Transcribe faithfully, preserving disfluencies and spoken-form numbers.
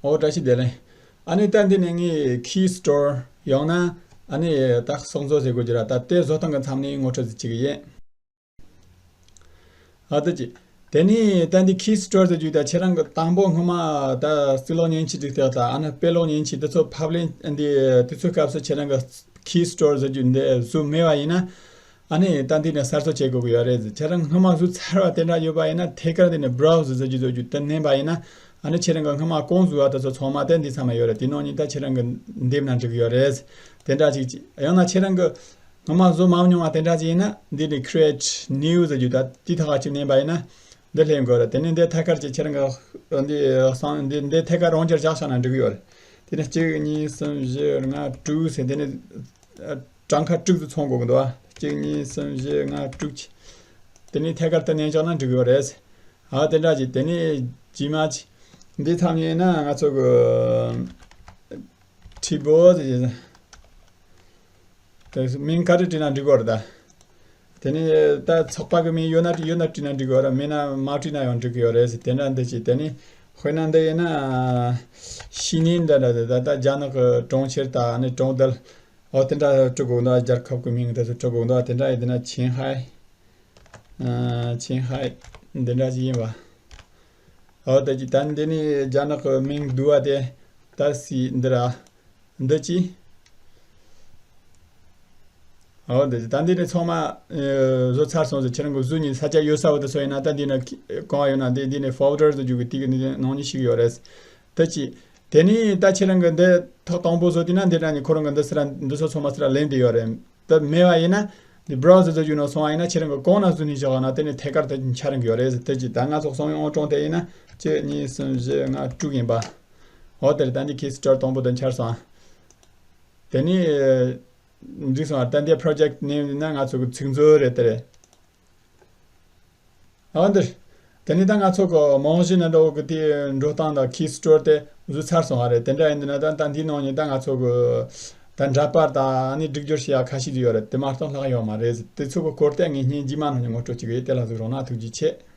ཨོ་བཀྲ་ཤིས་བདེ་ལེགས། ཨ་ནི་ད་འདི་ནས་ངས་ཁི་སི་ཊོར་ཡང་ན་ཨ་ནི་ད་གསོག་འཛོག་ཟེར་དགོས་ཀྱི་ར། ད་དེ་བཟོ་སྟངས་ཀྱི་མཚམས་ནས་ངོ་སྤྲོད་ཅིག་བྱེད་ཀྱི་ཡིན། ཨ་ད་ཅི། དེ་ནས་ད་འདི་ཁི་སི་ཊོར་ཟེར་རྒྱུ་ད་ཁྱེད་རང་གི་དང་པོ་སྔོན་མ་ད་གཙུག་ལག་མཉེན་ཆས་སྒྲིག་སྟེགས་དང་ཨ་ནི་དཔེ་ཀློག་མཉེན་ཆས་དེ་ཚོ་ཕབ་ལེན་འདི་དུས་ཚོད་སྐབས་སུ་ཁྱེད་རང་གི་ཁི་སི་ཊོར་ཟེར་རྒྱུ་འདི་བཟོས་མེད་པ་ཡིན་ན། ཨ་ནི་ད་འདི་ནས་གསར་བཟོ་བྱེད་དགོས་ཀྱི་ཡོད་རེད། ཁྱེད་རང་སྔོན་མ་བཟོས་ཚར་བ་དེ་འདྲ་ཡོད་པ་ཡིན་ན་ཐད་ཀར་འདི་ནས་བྷ་རའོ་ཟི་ཟེར་རྒྱུ་བཟོ་རྒྱུ་དེ་མནན་པ་ཡིན་ན། ཨ་ནི་ཁྱེད་རང་གི་སྔོན་མ་གོང་བཟོས་པ་དེ་ཚོ་ཚང་མ་དེ་འདི་ཚང་མ་ཡོད་རེད། དེ་ནང་ནས་ད་ཁྱེད་རང་གི་འདེམས་ན་འགྲིག་གི་ཡོད་རེད། དེ་འདྲ་ཅིག་ཅིག་ཡང་ན་ཁྱེད་རང་གི་སྔོན་མ་བཟོ་མ་མྱོང་བ་དེ་འདྲ་ཅིག་ཡིན་ན་འདི་ནས་Create New ཟེར་རྒྱུ་ད་དེ་ཐག་གཅིག་མནན་པ་ཡིན་ན་འདི་སླེབས་དགོས་རེད། དེ་ནས་འདི་ཐད་ཀར་གྱི་ཁྱེད་རང་གི་འདི་གསང་འདི་འདི་ཐད་ཀར་རང་འཇགས་བཞག་བཞག་ན་འགྲིག་གི་ཡོད་རེད། དེ་ནས་གཅིག་གཉིས་གསུམ་བཞི་ལྔ་དྲུག་ཟེར་དེ་ནས། གྲངས་ཀ་དྲུག་ཏུ་ཚང་དགོས་ཀྱི་འདུག་བ། གཅིག་གཉིས་གསུམ་བཞི་ལྔ་དྲུག་ཅིག་དེ་ནས་ཐད་ཀར་དུ་མནན་བཞག་ན་འགྲིག་གི་རེད། ཨ་དེ་འདྲ་ཅིག་དེ་ནས་རྗེས་མ་ཅིག་འདི་མཚམས་ཡིན་ན་ང་ཚོ་གི་ཁྲི་བོ་ཟེར་གྱི་དེ་མིང་ག་རེ་བྲིས་ན་འགྲིག་གི་རེད་ད། དེ་ནས་ད་ཚོགས་པ་གི་མིང་ཡོད་ན་བྲིས་ཡོད་ན་བྲིས་ན་འགྲིག་གི་རེད། མེད་ན་མ་བྲིས་ན་ཡང་འགྲིག་གི་ཡོད་རེད་ཟེར། དེ་འདྲ་འདི་ཅིག་དེ་ནས་དཔེར་ན་འདི་ཡིན་ན་ཤི་ནིན་འདྲ་འདྲ་ད་ད་རྒྱ་ནག་གི་གྲོང་ཁྱེར་དང་ནི་གྲོང་རྡལ། ཨོ་དེ་འདྲ་སྤྲོད་དགོས་འདུག་རྒྱལ་ཁབ་ཀྱི་མིང་དེ་ཚོ་སྤྲོད་དགོས་འདུག་དེ་འདྲ་ཡིན་དེ་ན་ཆིང་ཧའེ། ཨ་ཆིང་ཧའེ་འདི་འདྲ་ཞིག་ཡིན་པ། ཨོ་ད་ཅི་ད་འདི་ནི་རྒྱ་ནག་གི་མིང་བསྡུ་བ་དེ་ད་སི་འདི་ར། འདི་ཅི། ཨོ་འདི་ད་འདི་ནི་ཚང་མ་ཨེ་བཟོ་ཚར་སོང་ཟེར། ཁྱེད་རང་གི་བཟོ་ཉིན་ས་ཆ་ཡོད་ས་བོ་དེ་ཚོ་ཡིན་ན་ད་འདི་ནི་གང་ཡོད་ན་འདི་འདི་ནི་ཕོལ་ཌར་དུ་འཇུག་གི་དེ་གི་ནི་ནང་ནི་ཞིག་ཡོད་རེད། ད་ཅི། དེ་ནས་ད་ཁྱེད་རང་གི་འདི་ཐོག་དང་པོ་བཟོ་དུས་ན་འདི་འདྲ་ནི་ཁོ་རང་གི་འདི་སི་ར་འདི་ཚོ་ཚང་མ་སི་ར་ལེན་དེ་ཡོད་རེད། ད་མེད་པ་ཡིན་ན་འདི་བྷ་རའོ་ཟར་བཟོ་རྒྱུ་ནང་སོང་བ་ཡིན་ན་ཁྱེད་རང་གི་གོང་ན་བཟོ་ནས་བཞག་ན་དེ་ནི་ཐད་ཀར་དུ་འཆར་གི་ཡོད་རེད། དེ་ཅི་ད་ང་ཚོ་གསང་བའི་ཨང་གྲངས་དེ་ཡིན་ན་གཅིག་གཉིས་གསུམ་བཞི་ལྔ་དྲུག་ཡིན་པ། འོ་དེར་ད་འདི་ཁི་སི་ཊར་དང་པོ་དུ་འཆར་སོང་། དེ་ནི་འགྲིག་སོང་བ། ད་འདི་པོ་རོ་ཇེག་ཊི་ནེམ་ཡིན་ན་ང་ཚོ་གི་ཚིག་མཛོད་རེད་དེ་རེད། ཨ་འདིར། དེ་ནས་ད་ང་ཚོ་གི་རྨང་གཞི་ནང་འདྲ་བོ་གི་དེའི་འགྲོ་སྟངས་དང་ཁི་སི་ཊོར་དེ་བཟོས་ཚར་སོང་བ་རེད། དེ་འདྲ་ཡིན་དུས་ན་ད་ད་འདིའི་ནང་ནས་ད་ང་ཚོ་གི་ད་འདྲ་པར་དང་ཨ་ནི་སྒྲིག་སྦྱོར་བྱེད་ཡ་ཁ་ཤས་ཅིག་ཡོད་རེད། དེ་མ་གཏོགས་ལྷག་ཡོད་མ་རེད། དེ་ཚོ་གི་སྐོར་དེ་ངས་བརྙན་རྗེས་མ་ནང་ནས་ངོ་སྤྲོད་བྱེད་གི་ཡོད། དེ་ལ་གཟིགས་རོགས་གནང་། ཐུགས་རྗེ་ཆེ།